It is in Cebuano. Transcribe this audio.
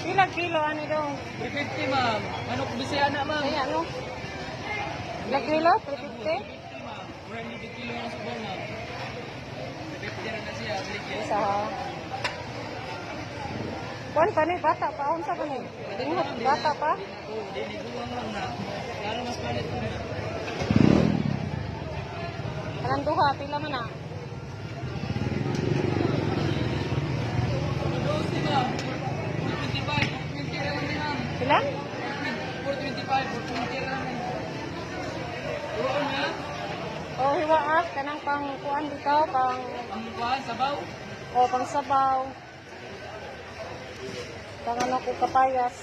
Pila kilo ani dong? 350, ma'am. Manok Bisaya na, ma'am. Ay, ano? Pila kilo? 350? 350, ma'am. 400 kilo na subaw, ma'am. 350 ra na siya. Balik. Isa ha. Kuan pa ni, bata pa. Unsa pa ni? Ingat, bata pa. Oo, di ni guwang lang na. Klaro mas palit ko na. Kanang duha, pila man na? 12, ma'am. 425, 420 ra lang ni, ma'am. Pila? 425, 420 ra lang. Oo na. O hiwa ah, kanang pang kuan dito, pang Ang kuhan, sabaw. O pang sabaw. Pang ano ko kapayas.